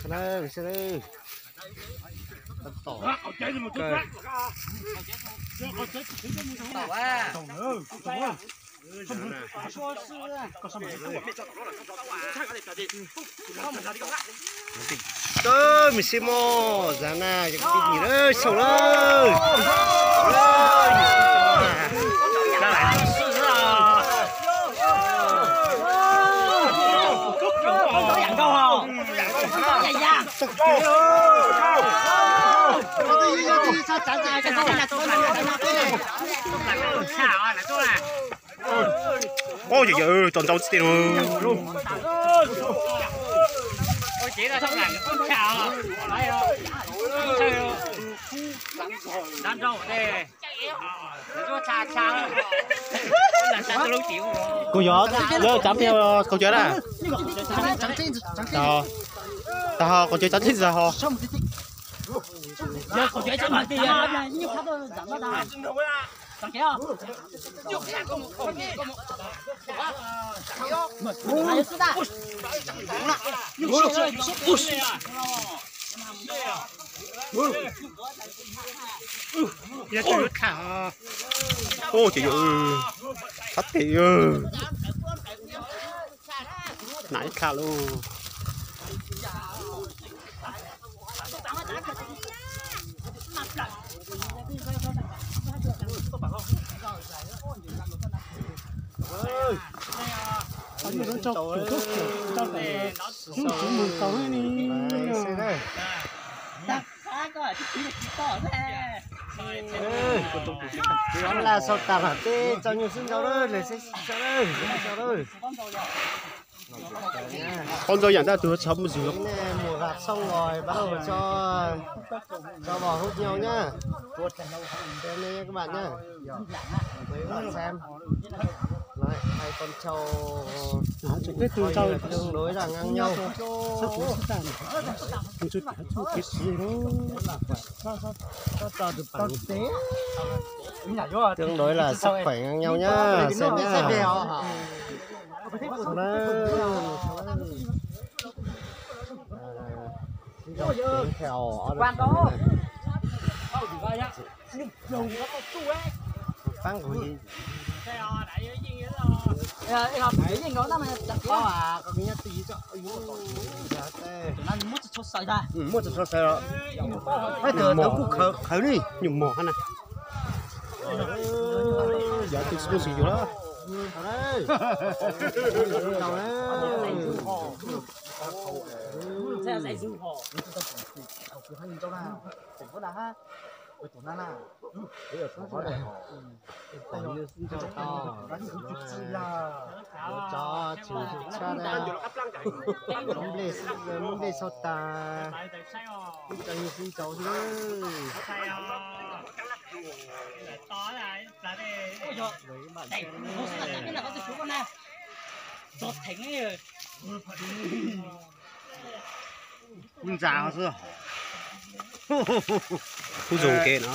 Sau na, sau na, tab tom. Tub mis sib mos zas na, yog kwv tij nyiam lawm, sau lawm. Oj, yawg, yawg, tau ntau tsis tiag no. Kuv yog lawv cov peb kaum cawv na. Tag ho kaum cawv cov tib ntxawg ho. Oj, ces yog, tab tes, na ib khaj lauj. Laj sau tas lawm, teb tso nyuj sib ntsau lawm, lawv sib ntsau lawm, sib ntsau lawm. Qhov ntxaug yam ntawd tus tsis muaj zug. Mus lam xoo los pab tso, tso vos hub nyau nyab. Các bạn nhá. Các bạn xem. Nói hay con trâu. Tương đối là ngang nhau. Tương đối là sức khỏe ngang nhau nhá, xem nhá. Sau na, sau na. Oj, pab kuv muab txog txhua saw os. Nyuj mos hab na. Yog tus tsis muaj zug yus lawm. Nplej sau tas, ib co nyuj sib ntsau xwb. Kuv ntsa xwb. Kuv zoo kev no.